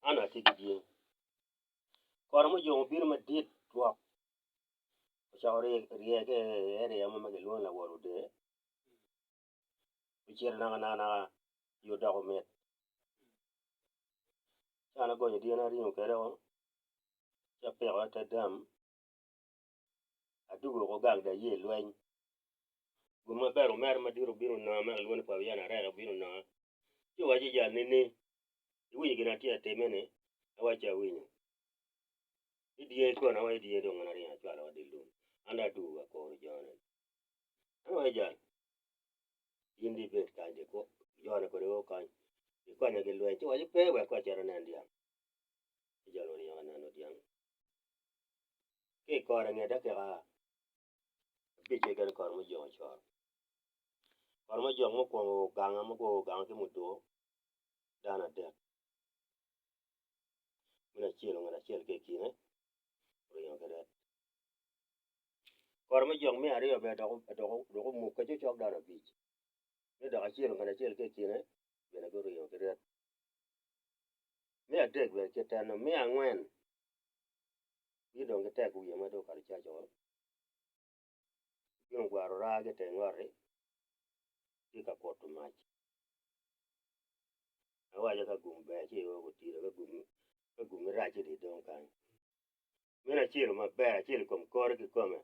An atye ki jing. Kono mujong obino madit twok ocako rye ki i area mo ma kilwongo ni lawol oder ocito naka naka yo odoko mit ci an agonyo dyena aringo kwede ci apiko i te dam adwogo woko gang dong aye lweny gum maber omera madit obino ononga ma kilwongo ni Fabian Areka obino ononga ci owacci jal nini iwinyo gin atye ka timme-ni? Awacci awinyo. Ci dyangi kono awaco dyangi dong an aringo acwalo wa dye lum an dong adwogo ka kuro jone. An awaco jal in dong ibed kany dong ikur jone kodi o kany ikonya ki lweny ci owaco pe wek kong acit anen dyang ci jal oringo ka neno dyang ki i kore nge dakika abicce keken kore mujong ocoro kore mujong mukwongo oganga mukwongo oganga ki muduku dano adek me acel ngat acel ki i kine oringo ki ret kore me jok me aryo bene dok omukke cokcok dano abic me dok acel ngat acel ki i kine bene guringo ki ret me adek bene kit eno me angwen gin dong gitek wiye ma dong okato cac woko gin ogwaro raa ki i teng ot-ti tye ka kuto mac. Awaco ka gum ber ci ioro gutino ka gum rac ci dong idong kany. Meno acelo maber acel i kom kore kikome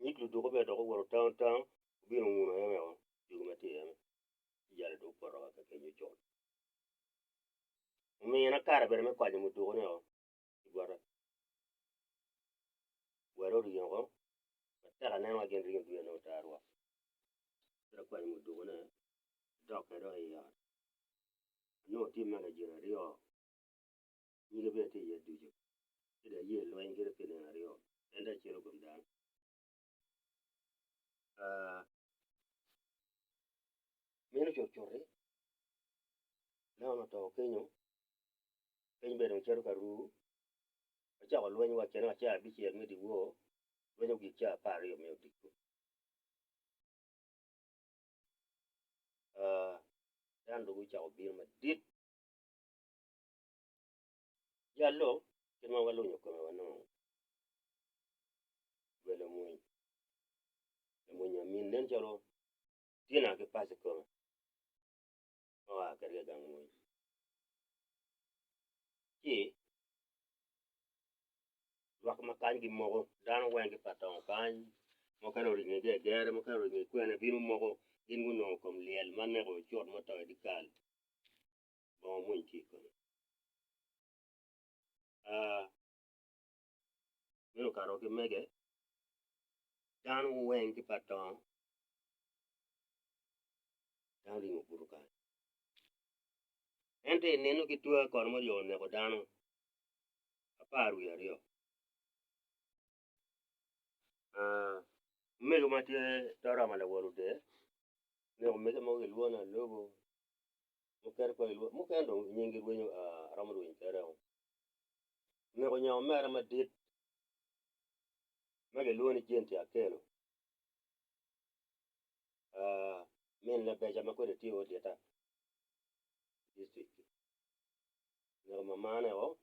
nyig luduku bene dok owoto otango tango obino onguno en weko yugi ma tye iye ci jalo dong opoto wa ka kenyo cut. Omina kare bene me kwanyo muduku ne o ki bota wek oringo oko matek aneno wa gin ringo ducu nongo tar rwok ci akwanyo muduku ne adok kwede wa i ot anongo tye magajin aryo nyige bene tye iye ducu ci dong aye lweny kede pi nino aryo en dong acelo kom dano meno cutcut-ti dano oto kenyo piny bene dong cito ka ru wacako lweny wa cene wa caa abicel me dyewor lweny ogik caa 12 me odiko. Dano dong gucako bino madit jalo kit ma walunyo kome wanongo obedo lamwony lamwony amin nen calo tina ki paci kome ma oa kwede ki i gang mwony ci lwak ma kany gimoko dano weng ki pa tongo kany mukene oringo ki agere mukene oringo ki kwene bino moko gin gunongo kom lyel ma neko ocut ma oto i dyekal bongo mwony tye i kome meno okato ki mege dano weng ki pa tongo dano oringo obuto kany ento i nino ki twa kono ma oryeko oneko dano 12. Omego ma tye Torama lawol oder oneko omege mogo kilwongo ni Alobo mukene pe kilwongo mukene dong nyinggi rwenyo aromo rwenyo kwede oneko nya omera madit ma kilwongo ni James Akelo min labeca ma kwede tye odita i dictrict oneko mamane o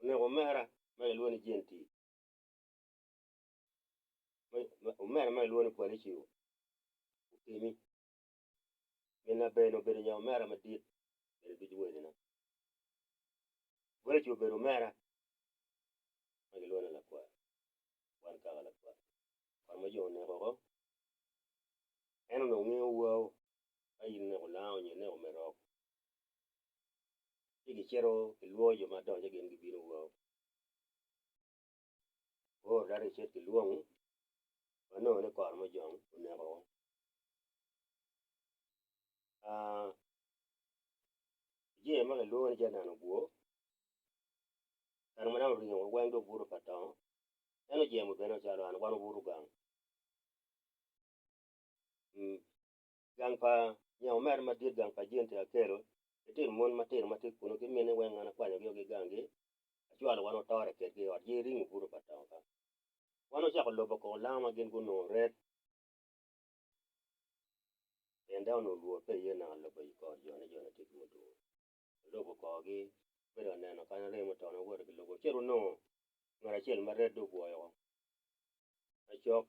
oneko omera ma kilwongo ni Jenti omera ma kilwongo ni Kwalicio Okemi min aber obedo nya omera madit bene ducu wedina Kwalicio obedo omera ma kilwongo ni Lakwar wan kaka Lakwar kare ma jo oneko oko en onongo ngeyo wao ka in ineko lango nyo ineko merok ci gicito gilwongo jo madongo ci gin gibino woko. Guoro dano gicit gilwong wanongo ni kore mujong oneko woko. Jami ma kilwongo ni Janan obwo kare ma dano oringo weng dong obuto pa tongo en ojemo bene calo an wan obuto gang. Gang pa nya omera madit gang pa Jane tye akelo litino mon matino ma tye kunu ki mine weng an akwanyogi o ki ganggi acwalo wan otore kedgi i ot ji ringo buto pa tongo ka wan ocako lubo kor lango ma gin gunongo ret pien dano onongo lwor pe iye naka lubo i kor jone jone tye ki muduku olubo. gi bedo ka neno kany remo otono woto ki lubo ci onongo ngat acel ma red dong obwoyo woko macok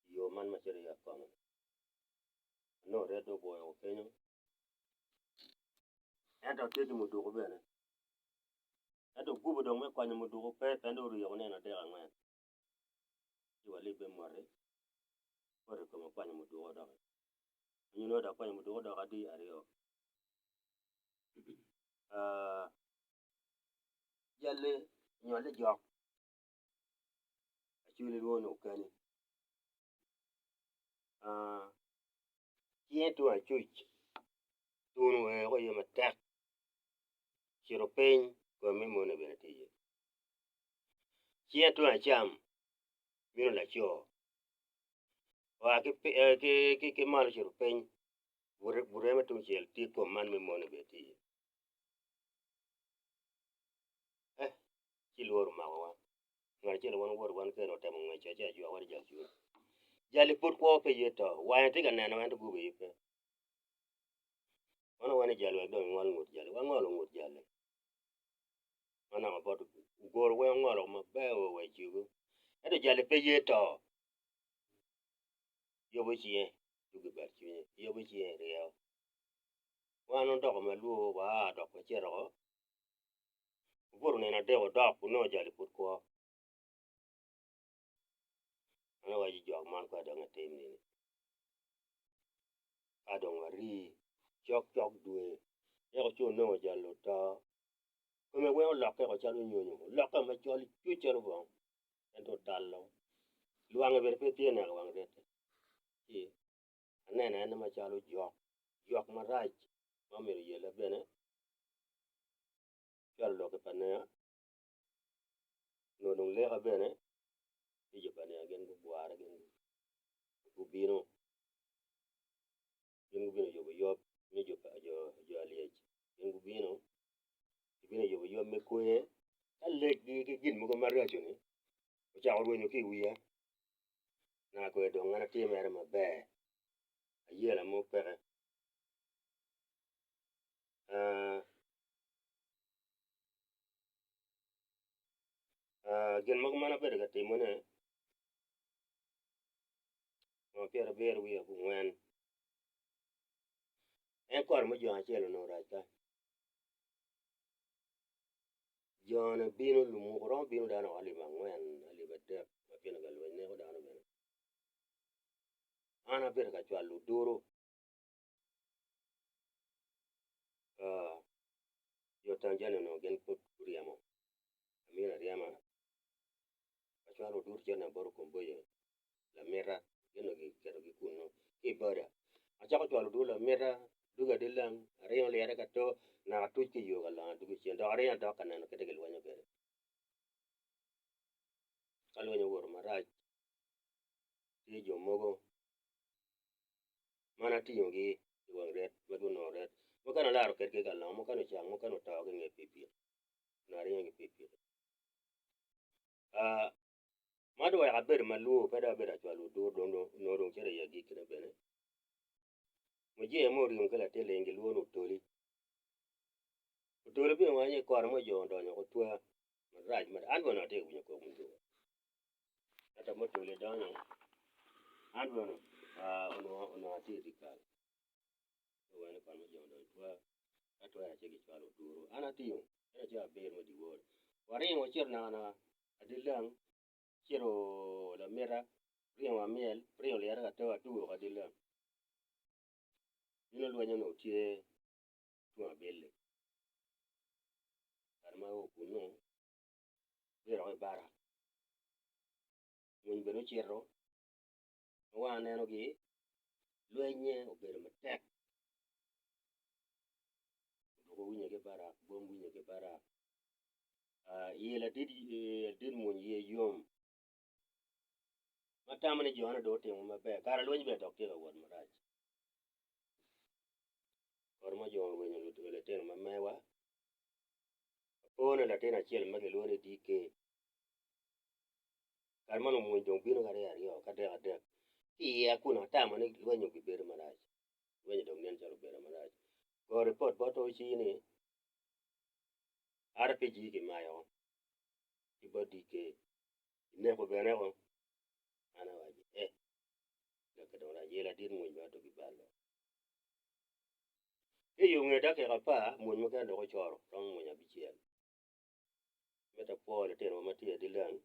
i yo man ma cito i Akono onongo red dong obwoyo woko kenyo ento tye ki muduku bene ento gubo dong me konyo muduku pe pien dong oryeko nino adek angwen ci walibbe moti poto i kome okwanyo muduku doki nyo nongo dok okwanyo muduku dok adi aryo Jalli onyolle jok acwali lwongo ni okani cinge tung acuc tunu oeo iye matek ocito piny kome me mone bene tye iye cinge tung acam meno laco oa ki malo ocito piny bute ma tungcel tye kom man me moni bene tye iye eh ci lworo omakowa ngat acel wan owoto wan kene otemo ngwec ci ajwaka wa ni jal cwiny jali pud kwo pe ye to wange tye ka neno ento gubo iye pe wan owaco ni jal wek dong ingol ngut jali wangolo ngut jali ma naka bot ogoro weng ongolo maber wa i cogo ento jali pe ye to Yubo cinge dwogo i bad cwinye, yubo cinge ryeo. Wan odoko malwor waa dok wacito oko, wabuto nino adek odok onongo jali pud kwo. An awaco jok man kong dong atim nini ka dong warii cok cok dwe eko ci onongo jali oto kome weng olokke woko calo nyonyo olokke macol cuc calo bong. Ento otalo lwange bene pe tye naka wang rette ci aneno en macalo jok, jok marac ma omyero oyelle bene cwalo lok pa nea onongo dong leka bene ci jo pa nea gin gugware gin gubino gin gubino yubo yob me jo alyec gin gubino gibino yubo yob me kwer ka lekgi ki gin mogo maraco-ni ocako rwenyo ki i wiya naka kwer dong an atye mere maber ayela mo peke gin mogo ma an abedo ka timone mwaka pyerabiro wiye abongwen en kore mujong acel onongo rac kany. Jone bino lumuku romo bino dano alip angwen alip adek ma bino ka lweny neko dano bene an abedo ka cwalo oduro jo Tanzania onongo gin pud guryemo amino aryema acwalo oduro cito naka bot okomboja lamita gin onongo giketogi kunu ki i boda acako cwalo dwol lamita dwogo adilang aringo lirre ka to naka atuc ki i yo ka longo adwogo cen dok aringo adok ka neno kit ma gilwenyo kwede ka lweny owoto marac tye jo mogo ma an atingogi i wang ret ma gunongo ret mukene alaro kwedgi ka longo mukene ocang mukene oto ki i nge pikipiki onongo aringo ki pikipiki. Man dong oweko abedo ma lwor pe dong abedo acwalo odur dong onongo dong cito i agikkine bene. Mujee mo oringo ki latin ling gilwongo ni Otoli. Otoli obino wanyo i kore mo jo odonyo woko otwa marac mada an bene onongo atye ka winyo koko muduku ento ma Otoli odonyo an bene onongo atye i dyekal owene kore mo jo odonyo otwa ka twere ci gicwalo oduru an atingo en aye abiro me dyewor waringo wacito nakanaka adilang cito lamita ringo amyel ringo lyete ka to atugo woko adilang bino lweny onongo tye tung abilli kare ma ao kunu abino dok i barak mony bene ocito ma wang anenogi lwenye obedo matek odoko winyo ki barak bom winyo ki barak Iye ladit mwony iye yom ma tamo ni jone dong otimo maber kara lweny bene dok tye ka wot marac kore ma jo orwenyo lutino ma mewa apo ni latin acel ma kilwongo ni DK kare man omwony dong bino ki aryo aryo ki adek adek ki iye kunu atamo ni lweny obibedo marac lweny dong nen calo obedo marac go ripot bot OC ni. RPG kimayo ki bot DK kineko bene o an awaco eh lok dong ayela dit mony ma dong gibalo. Ki i yo nge dakika apar mony mukene dok ocoro romo mony abicel. Mito apwo litino wa ma tye i dye leng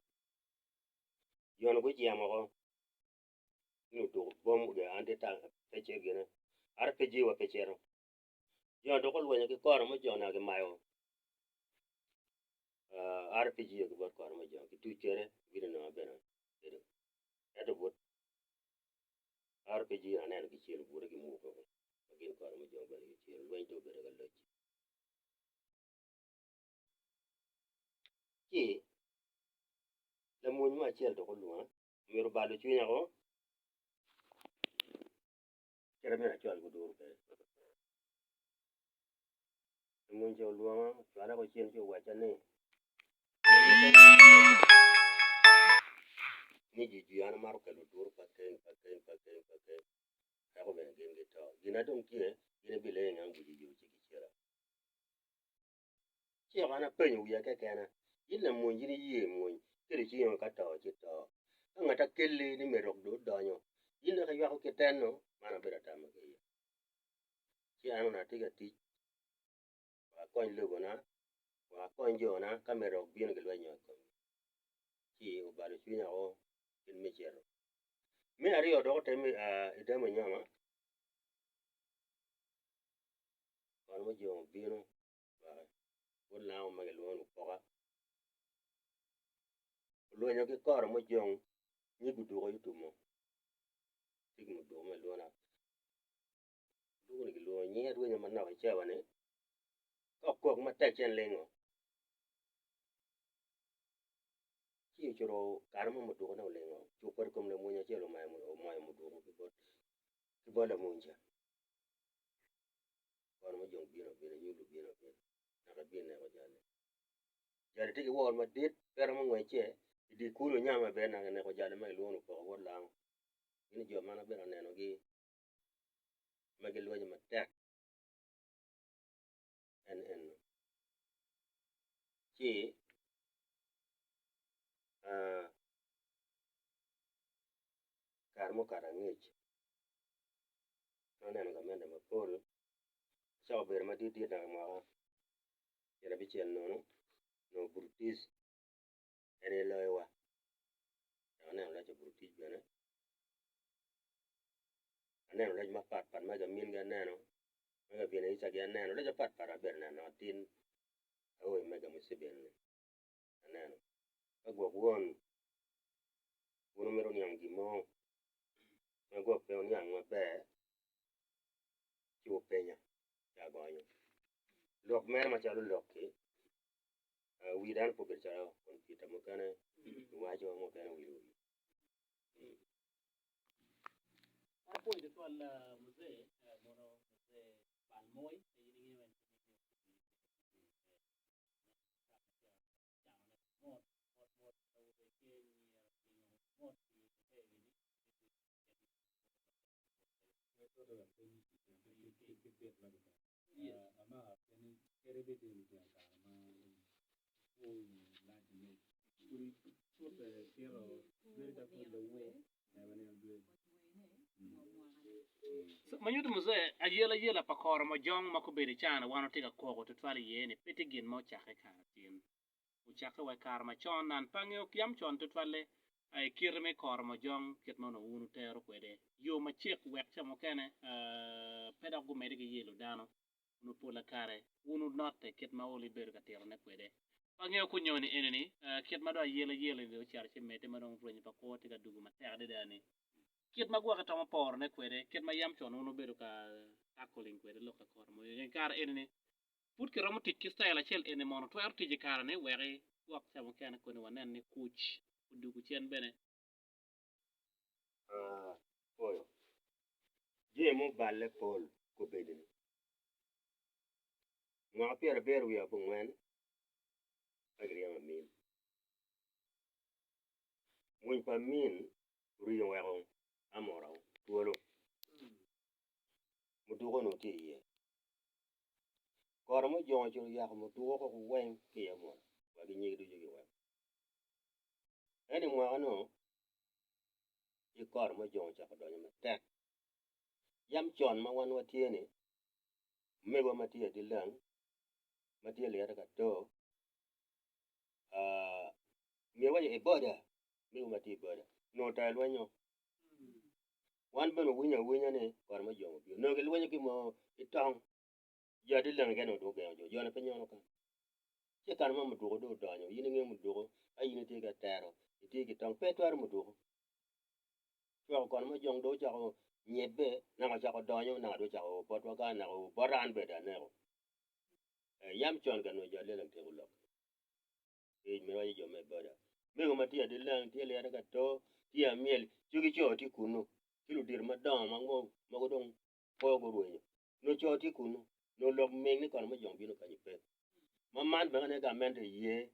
jo-ni gujemo woko ni oduko bom RPG wa pe cito jo-ni dok olwenyo ki kore mo jo-ni gimayo RPG ki bot kore mo jo-ni kituc kwede bino nongo bene bedo ento but RPG aneno kicelo bute kimuko woko ma gin kore mo jo bene kicelo lweny dong obedo ka loc. Ci lamony mo acel dok olwonga omito balo cwinya ko kit ma myero acwal ki oduro kwede lamony ca olwonga ocwala ko cen ci owacca ni ni jwijwi an amato kelo oduro pa keny pa keny pa keny pa keny weko bene gin gito gina dong tye gin gibilenga guci yo ci gicela. Ci an apenyo wiya kekena, in lamony in iye mony kelo cingi ka to ci to, ka ngat akelli ni me rok dong odonyo, in dok iywako ki teno, man abedo atamo ki iye. Ci an onongo atye ka tic wek akony lobona, wek akony jona ka me rok bino gilwenyo i komgi. Ci obalo cwinya o kit me cito. Me aryo dok otemme i dama nyoma, Kono ma jo obino lwake bot lango ma gilwongo ni opoka olwenyo ki koro mujong nyig oduko otumo tye ki muduko me alwona oduko ni gilwongo nyinge rwenyo manok i cawa ni ka okok matek ci en lingo ci ocito kare mo mudukone olingo ocuko i kom lamwony acel omayo muduko ki bot lamwony ca. Kono ma jong bino abina nyo lubino abina naka ibin ineko jali. Jali tye ki wor madit pe romo ngwecce i dye kulu nyama bene naka ineko jali ma kilwongo ni opoko wod lango. Gin jo ma an abedo ka nenogi ma gilwenyo matek en eno ci kare mukato angec Aneno gamente mapol acako bedo madit dit naka mwaka pyerabicel nono onongo British en aye loyowa dok aneno loc pa British bene aneno loc mapatpat ma gamingi aneno ma gabinaicagi aneno loc mapatpat abedo neno atin ao i mega Museveni aneno ka gwok won wun wumito niang gin mo ma gwok pe wuniang maber ci wupenya ci agonyo. Lok mere macalo lok-ki wi dano pe obedo calo kompiuta mukene iwaco mukene wilo wi. Apwoyo tutwal muzee mono muzee Balmoy in ingeyo en Ma nyuto muzee, ayelayela pa koro mojong ma kobedo i cana wan watye ka koko tutwal iye ni pe tye gin ma ocakke kare tin. Ocakke wa i kare macon an pe angeyo yam con tutwalle i kite me koro mojong kit ma onongo wun wutero kwede yo macek wek ca mukene pe dok gumedde ki yelo dano onongo pola kare wun wunotte kit ma olo ibedo ka titone kwede. Pe angeyo kunyoni eni-ni kit ma dong ayelayela ni dong ocito ci medde ma dong rwenyo pa kwo tye ka dugo matek adada ni kit ma gwok itomo porone kwede kit ma yam con wun wubedo ka tackling kwede lok ka koro mojong i kare eni-ni Pud kiromo tic ki citayel acel eni mono twero tic i kare-ni wek igwok ca mukene koni wanen ni kuc odugu cen bene. Apoyo jami muballe pol kobedini. Mwaka pyerabiro wiye abongwen ka giryemo amin. Mwony pa amin oringo oweko amora twolo. Muduku onongo tye iye. Koromojongo ocito oyako muduku woko weng ki i Amon wa ki nyige ducu giweko. Ento i mwaka-nu, ci Koromojongo ocako donyo matek. Yam con ma wan watye-ni, omegwa ma tye i dye lang ma tye lyeto ka to, myero wawaci i boda, omegwa ma tye i boda onongo otayo lwenyo. Wan bene wawinyo awinya ni Koromojongo obino, onongo gilwenyo ki moo ki tong. Jo adilang keken onongo dong ogengo jo, jone pe nyono kany. Ci i kare ma muduku dong odonyo, in ingeyo muduku, ka in itye ka tero, itye ki tong, pe itwero muduku. Cwako kono ma jong dong ocako nyebbe, naka ocako donyo, naka dong ocako o botwa kany, naka o bot an bene dong aneko. Eh, yam con ka nongo jo adilang tyeko lok. Kec me waco jo me boda. Mego ma tye adilang, tye lyeto ka to, tye amyel, cogi co tye kunu, ki ludito madongo ma mogo dong kwo gurwenyo. Nongo co tye kunnu, nongo lok ming ni kono me jong bino kanyi pe. Ma man bene ne gamente ye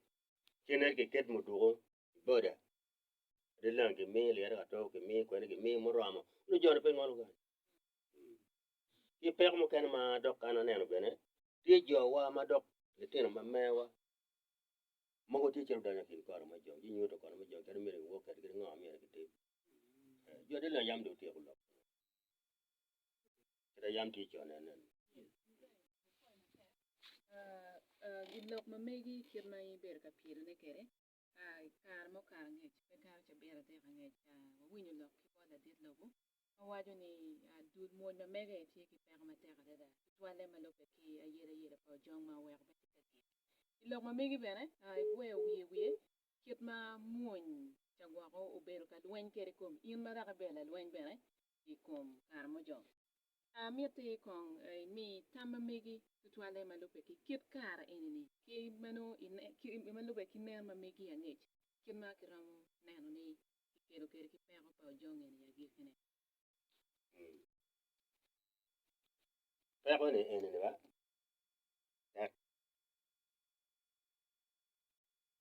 kine kiket muduku i boda adi lang kimi lyeto ka to kimi kwene kimi muromo nongo joni pe ngolo kany. Ki peko mukene ma dok an aneno bene tye jowa ma dok litino ma mewa mogo tye calo donyo i kin kono me jong ci nyuto kono me jong kadi myero giwok kwede kadi ngo myero gitim. Jo adi lang yam dong otyeko lok. Kit ma yam tye con ene-ni. I lok ma megi kit ma ibedo ka pyelone kwede, i kare mukato angec pe kato cabit adek angec, wawinyo lok ki bot ladit lobo ma waco ni dul mony ma mege tye ki peko matek adada tutwalle ma lubbe ki ayelayela pa ojong ma oweko pe tye ka gik. I lok ma megi bene, igweyo wiye wiye kit ma mwony ca gwoko obedo ka lweny kwede i kom in ma dok ibedo lalweny bene i kom kare mujong. Amiti kong imi tam ma megi tutwalle ma lubbe ki kit kare eni-ni ki ma nongo ma lubbe ki nen ma megi angec kit ma kiromo neno ni kikelo kwede ki peko pa ojong eni i agikkine. Peko ni eni-ni ba tek.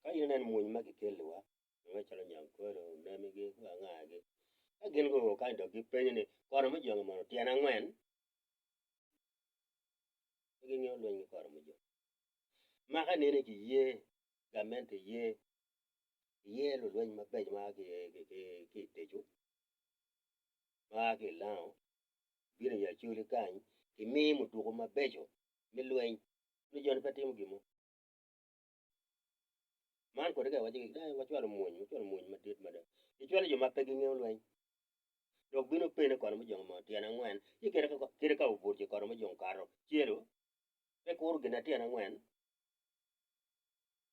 Ka in ineno mwony ma kikeliwa Nongo calo Nyankole, Onemigi, ki angagi. Ka gin guo kany dok gipenyo ni, Koro mujongo mono tyen angwen? Pe gingeyo lweny ki koro mujongo. Maka nene giye, gamente ye, giye lulweny mabeco ma a ki i Teco, ma a ki i Lango, bino i Acholi kany, kimiyo muduku mabeco me lweny, nongo joni pe timo gin mo. Man kodi ka iwaco ni eh wacwalo mwony, wacwalo mwony madit mada. Icwalo jo ma pe gingeyo lweny. Dok bino pene kono mujong mo tyen angwen, ci kadi ka obuto i kono mujong kato celo, pe kuro gin tyen angwen.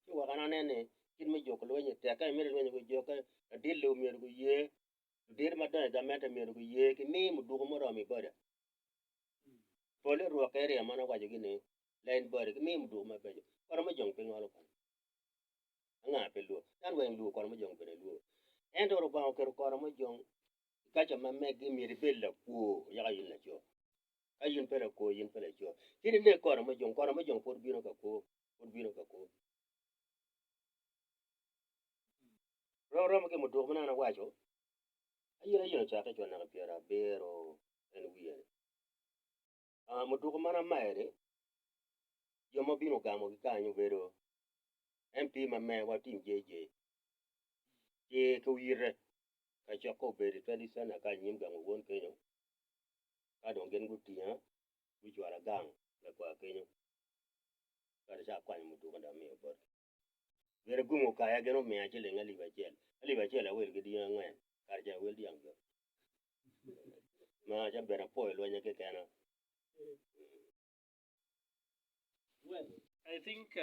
Ci wek an anen ni kit me juko lweny-nyi tek, ka imito ilwenyo ki ojokke, ladit lobo myero guye, ludito madongo i gamente myero guye, kimi muduku muromo i boda. Pole rwok area man awacogi ni lain boda ki miyo muduku mabeco kono mujong pe ngolo kany. Anga pe lwor? Dano weng lwor kono mujong bene lwor. Ento Lubanga oketo kono mujong i kaca ma megi myero ibed lakwo yaka in laco. Ka in pe lakwo in pe laco. Kit inek kono mujong, kono mujong pud bino ka kwo, pud bino ka kwo. Rom romo ki muduku ma nene awaco, ayen ayen ocakke con naka pyerabiro en wiye-ni. Muduku man amayo-ni, jo ma obino ogamogi kany obedo MP ma mewa Tim JJ ki ki oyite kacokke obedo i Trading Center kany inyim gang won kenyo ka dong gin gutinga gucwala gang lakwar kenyo ka dong ca akwanyo muduku dong amiyo botgi. Bene gum okaya gin omiya ciling alip acel, alip acel awilo ki dyang angwen kare ca wel dyang yot ma ca bene apwoyo lwenya kekena. Well, I think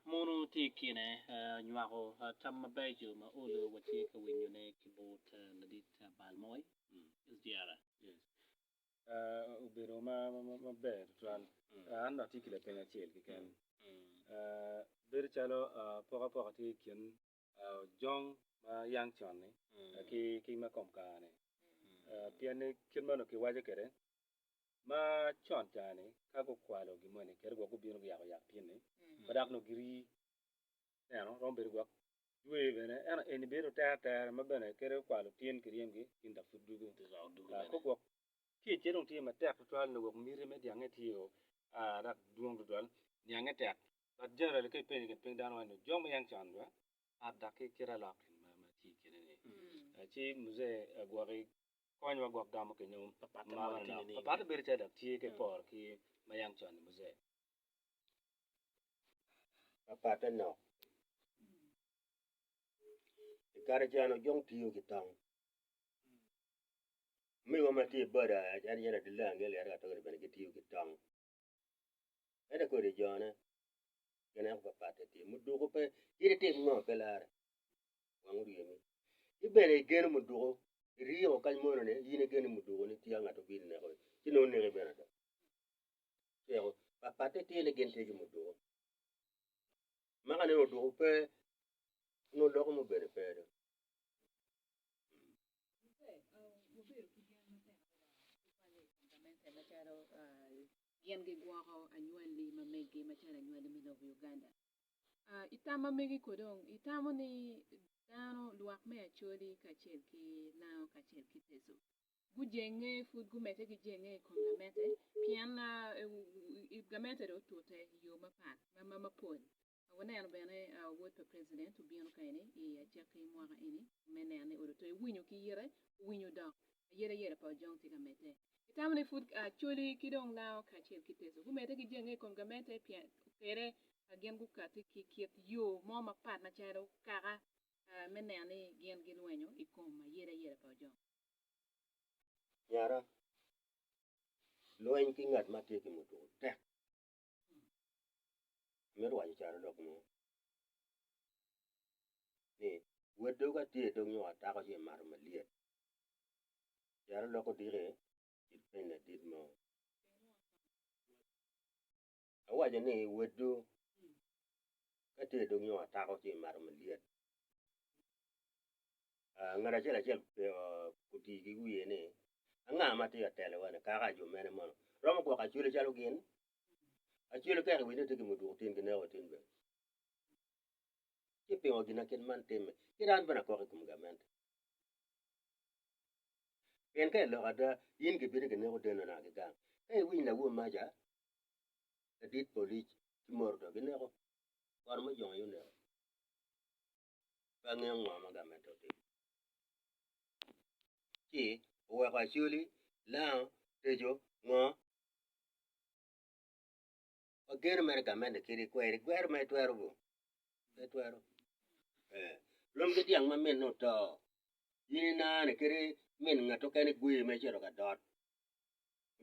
mono tye i kine nywako tam mabeco ma olo watye ka winyone ki bot ladit Balmoy SDR. Yes. Obedo maber tutwal. An dong atye ki lapeny acel keken. Bedo calo apokapoka tye i kin ojong ma yang con-ni ki ma kom kare-ni. Pien ni kit ma onongo kiwaco kwede, ma con ca-ni ka gukwalo gin moni kadi gwok gubino guyako yak tin-ni pe dok nongo girii ineno romo bedo gwok dwe bene ento eni bedo tere atera ma bene kadi gukwalo tin kiryemgi tin dok pud dugo ka gwok kecce dong tye matek tutwal nyo gwok miti me dyange tye o dok dwong tutwal. Niange tek but generally ka ipenyo i kin piny dano waco ni ojong ma yang con bene pat dok ki kite alok gin ma tye i kine ni. Ci muzee gwoki konywa gwok gamo kenyo ma manok. Papatte bedo calo dok tye ka iporo ki ma yang con ni muzee. Papatte nok. I kare can ojong tiyo ki tong. Omegiwa ma tye i boda en aye Adila nge lere katoka-ni bene gitiyo ki tong. Ento kodi jone gineko papatte tye muduku pe in itim ngo pe lare wang oryemi ki bene igeno muduku iryeko kany mono ni in igeno muduku ni tye ngat obino neko ci nongo oneki bene ada ceko papatte tye ni gin tye ki muduku ma ka neno oduku pe nongo loko mo bene pe do. Gin gigwoko anywali ma megi macalo anywali me lobo Uganda. I tam ma megi ko dong itamo ni dano lwak me Acholi kacel ki Lango kacel ki Teso gujenge pud gumedde ki jenge i kom gamente pien gamente dong otute i yo mapat mapol. Waneno bene wod pa president obino ka eni i acakki mwaka eni me neno ni olo to ewinyo ki yite owinyo dok ayela yela pa Ojong tye ka medde. Itamo ni pud Acholi ki dong Lango kacel ki Teso gumedde ki jenge i kom gamente pien kede gin gukati ki kit yo mo mapat macalo kaka me neno ni gin gilwenyo i kom ayela yela pa Ojong. Nyara, lweny ki ngat ma tye ki muduku tek. Amito waco carolok mo ni wod doga tye i dog nyo atako ci emato malyet. Carolok odiki cit peny ladit mo. Awaco ni woddu ka tye i dog nyo atako ci emato malyet. Ngat acel acel oti ki wiye ni anga ma tye ka telowa-ni kaka jo mene mono romo gwoko acwele calo gin? Acwele kek iwinyo ni tye ki muduku tin kineko tin bene. Ci pingo gin ma kit man timme? Ci an bene akok i kom gamente. Pien ka iloko ada, in gibino gineko deno naka ki gang. Ka iwiny lawom maca, ladit polic ki moto gineko, kor mujong aye oneko. Pe angeyo ngo ma gamente otimo. Ci oweko Acholi, Lango, Teco, ngo? Wageno mere gamente kadi kweri gwero ma itwero bo pe itwero ee rom ki dyang ma minne oto in inane kadi min ngat okene gweyi ma icito ka dot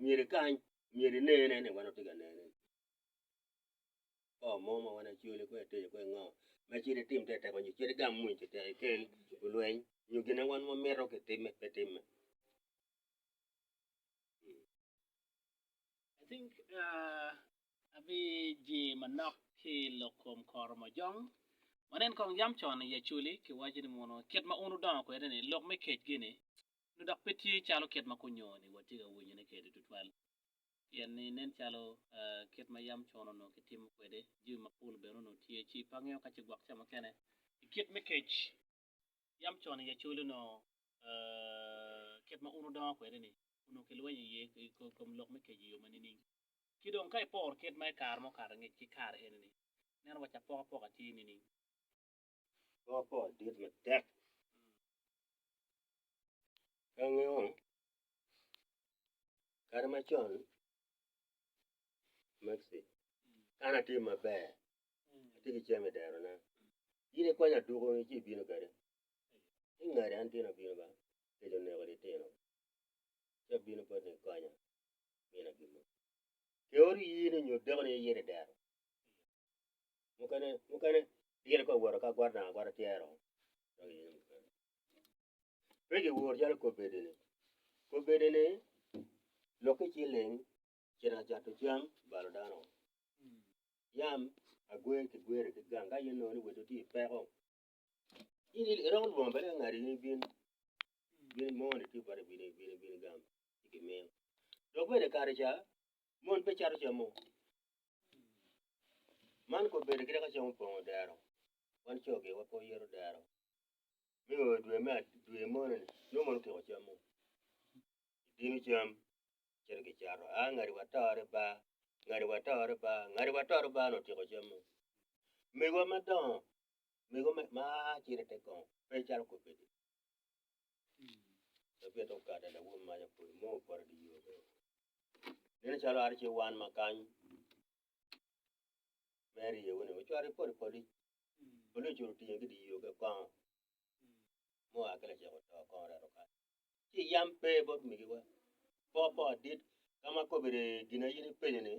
myero ikany myero inene ni wan watye ka nene ko mo ma wan acwali kwe ateco kwe ngo ma cit itim tektek nyo cit igam mwony tektek ikel olweny nyo gin ma wan wamito kitimme pe timme. I think abijingo manok ki i lok kom Koromojong. Wanen kong yam con i Acholi kiwaco ni mono kit ma un wudongo kwede ni lok me kec gini nongo dok pe tye calo kit ma kunyo-ni watye ka winyone kwede tutwal. Pien ni nen calo kit ma yam con onongo kitimo kwede jami mapol bene onongo tye ci pe angeyo ka ce gwok ca mukene i kit me kec yam con i Acholi onongo kit ma un wudongo kwede ni onongo kilwenyo iye i kom lok me kec i yo ma nining? Ki dong ka iporo kit ma i kare mukato angec ki kare eni-ni, ineno waci apokapoka tye nining? Apokapoka dit matek. Ka angeyo, kare macon, Maxi, ka an atye maber, atye ki cam i derona, in ikwanyo aduku-ni ci ibino kwede, ingadi an tyen abino ba, kec oneko litino. Ci abino boti ni ikonya, mina gin mo. Keori in nyo dekoni iyito i dero. Mukene, mukene dire ka owoto ka agwata dong agwata tyero. Dok iyenyo mukene. Pe giwor calo kobedi-ni. Kobedi-ni lok ki ciling cito ka cato cam balo dano. Yam agwer kigwero ki gang ka in inongo ni welo tye i peko In iromo lwongo bene ka ngati in ibin, bin moni tye boti bin bin bin igam ci kimiyo. Dok bene i kare ca mon pe cato cam mo. Man kobedo kite ka cam opongo dero, wan co giwa pe wayero dero. Me o dwe me dwe moni ni nongo mon otyeko cam mo. Gidino cam cito gicato. Aa ngati watore ba. Ngadi wa tore ba, ngadi wa tore ba onongo otyeko cam-mu. Megiwa madongo, mego ma aa cito i te kongo pe calo kobedi. Cabit okato lawom mac opwodo mo opoto i dye yo kene. Nen calo ato ci wan ma kany me ryewu-ni ocwalo ripot i polic, polic ocito otingo ki i dye yo ki kongo mua ki lacek oto kongo oreto kany. Ci yam pe bot megiwa po po adit ka ma kobedi gin ma in ipenyo-ni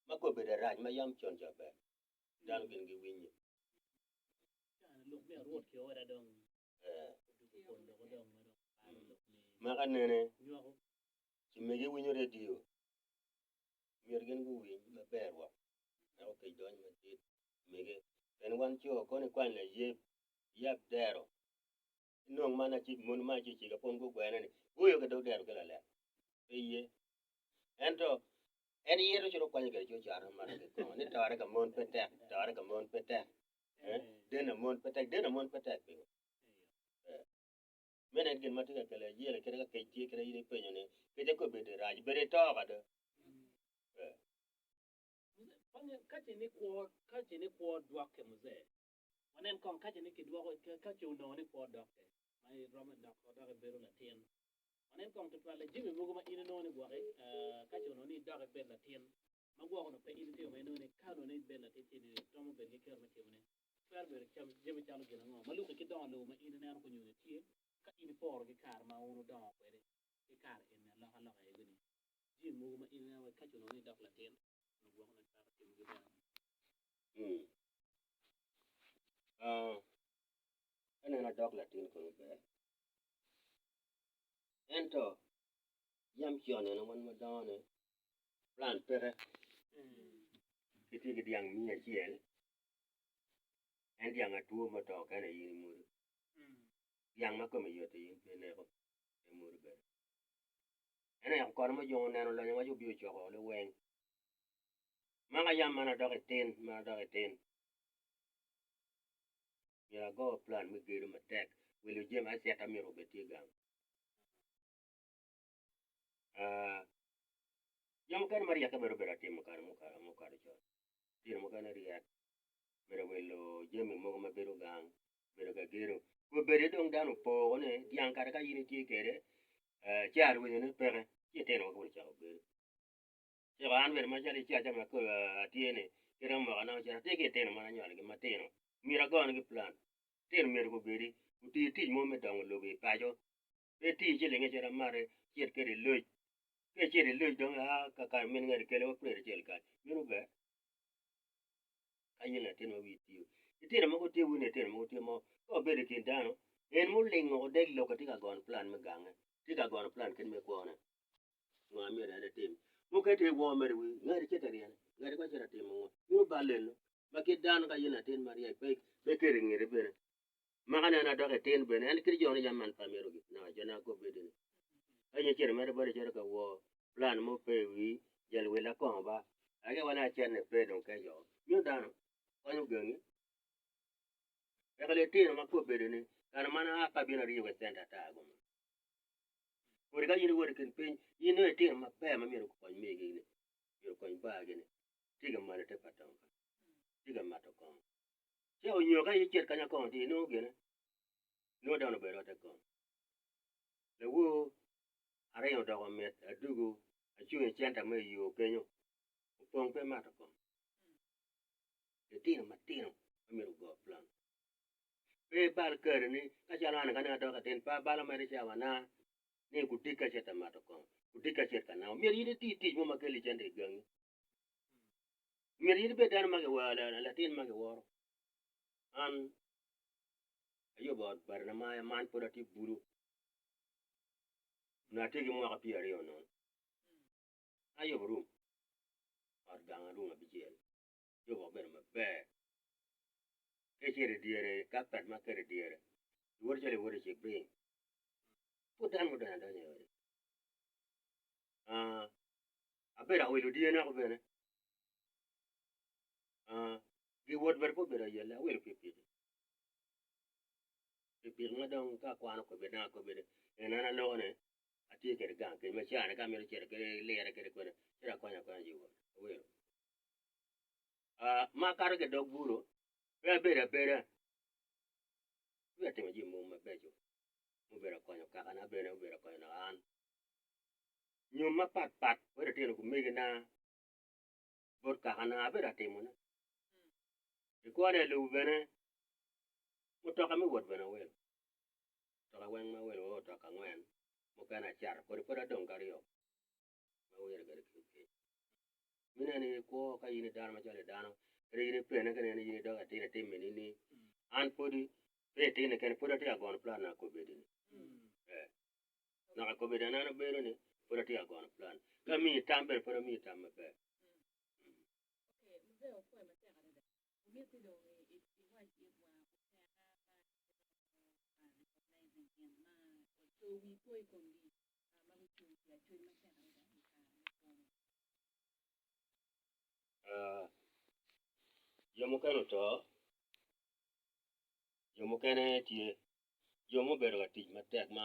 ma kobedi rac ma yam con ca ber dano gin giwinyo. Maka nene ci mege winyo redio myero gin guwiny maber rwok wek okec dony madit mege pien wan co kono ikwany layeb iyab dero inong man mon ma acicika pwony gugwene ni guyo ki dog dero ki lalek pe iye ento en yito cito kwanyo kwede ci ocato mato ki kongo ni tore ka mon pe tek tore ka mon pe tek Deno mon pe tek, deno mon pe tek pingo? Meno en gin ma tye ka kelo ayela kite ka kec tye kite in ipenyo ni kece ko bedo rac bedo ito kado. Kace ni kwo kace ni kwo dwokke muzee wanen kong kace ni kidwoko kace onongo ni kwo dokke ma iromo doko dok ibedo latin wanen kong tutwalle jami mogo ma in inongo ni gwoki kace onongo ni idok ibed latin ma gwoko onongo pe in itimo ma inongo ni ka onongo ni ibedo latin ci ni romo bedo ki kero me timone twero bedo jami calo gin ango ma luki ki dongo lobo ma in ineno ka onyoni tye ka in iporo ki kare ma wun wudongo kwede ki kare eni alokaloka ego-ni jami mogo ma in ineno wai kace onongo ni idok latin onongo gwoko onongo itwero timogi bene. Ka nene adok latin kono ber ento Yam con eno wan wadongo ni plan peke gitye ki dyang miya acel en dyang atwo ma oto kene in imwodo dyang ma kome yot in pe ineko pe imwodo bene en aye kono ma ojong oneno lonyo waco obino ocoko liweng maka yam man adok itin ma adok itin myero ago plan me gedo matek wilo jami acita myero obed tye gang. Jo mukene ma ryekke bene obedo atimo kare mukato con, litino mukene ryek bedo wilo jami mogo ma bedo gang bedo ka gedo obedo dong dano opoko ni dyang kare ka in itye kwede ca arwenyone peke ci itino wa gubedo cako gedo ciko an bene macalo icaca ma atye ni kite mwakana ocito atye ki litino ma anywalogi matino myero agonegi plan litino myero gubedi guti tic mo me dongo lobo i paco Pe iti ciling acita amati icit kwede i loc. Ka icito i loc dong aa kakany min ngati kele wa plate acel kany. Meno ber. Ka in latin ma wii tiyo. Litino mogo tye wun litino mogo tye ma ka wabedo i kin dano en muling woko dek lokke tye ka gono plan me gange, tye ka gono plan kit me kwone. Ngo ma myero en etim? Mukene tye woo mere i wii ngati cito ryene, ngati kong cito timo ngo? Meno bal eno. Ma kit dano ka in latin maryek pe pe iketo i ngeti bene. Maka nene adok itin bene, en kit jo ni yam man pe amito gi naka jo na kobedi ni. Ka in icito mere bote icito ka woo, plan mo pe i wii, jal willa kongo ba, ake wa ni acenne pe dong keco. Mino dano konyo gangi. Weko litino ma kobedo ni kare man aa pe abino ariyo wa i centa ata guma. Kodi ka in iwoto i kin piny, in nongo itino maber ma myero okony megi ni, myero okony baa gi ni, tye ka malo te pa tonga, tye ka mato kongo. Ci onyo ka icit kanya kongo tye inongo gine, nongo dano obedo ote kongo. Lawor aringo odoko mit adugo acung i centa me i yo kenyo opong pe mato kongo. Litino matino ma myero ogo plan. Pe ibal kari ni ka calo an kani adok atin pe abalo mere cawa na ni gudika acit ka mato kongo, gudika acit ka namo. Myero in iti tic mo ma keli cente i gangi. Myero in ibed dano ma giworo, latin ma giworo. An ayubo ot batina ma man pud atye bulu, onongo atye ki mwaka pyeraryo nono. Ayubo rum, ot ganga rum abicel, ayubo obedo maber. Ka icito i dyere, kapet ma aketo i dyere, iwoto calo iwoto i cibring. Pud dano mudonyo adonya i ode. Abedo awilo dyena ko bene, giwot bene pe obedo ayelle, awilo pikipiki, pikipiki ma dong ka akwano kobedi naka kobedi en an aloko ni. Atye kwede gang keny ma caa-ni ka amito cito kede lire kede kwene ci akonyo akonya ci wot awilo. Ma akato ki i dog buru pe abedo abeda abedo atimo jami mogo mabeco mubedo akonyo kakana bene obedo akonyo naka an. Nyom mapat pat bot litino omegina bot kakana abedo atimone. I kwona i lobo bene mutoka me wot bene awilo. Mutoka weng ma awilo wa mutoka angwen mukene acato kodi pud adong ki aryo ma awilo kwede ki kec. Me neno i kwo ka in i dano macalo i dano kadi in ipene ka ineno in idok atir itime nini an pudi pe itine kene pud atye ka gono plan na kobedi ni ee naka kobedi an abedo ni pud atye ka gono plan ka amiyi tam bene pud amiyi tam maber. Okay, mzee opwoyo matek adada. Omiti dong iwac itwa oteka ma recognizing gin ma oco wii po i komgi ma gucung pi Acholi matek adada i kare me kwone. Jo mukene oto, jo mukene tye, jo mubedo ka tic matek ma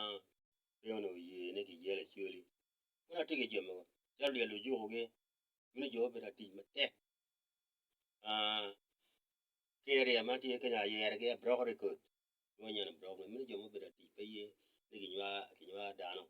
pe onongo oye ni kiyel Acholi. Pud atye ki jo mogo calo lyel ojukogi meno jo obedo ka tic matek ki area ma tye kenyo ayerogi abroko record lwongo nyen abroko meno jo mubedo ka tic pe ye ni kinywar dano.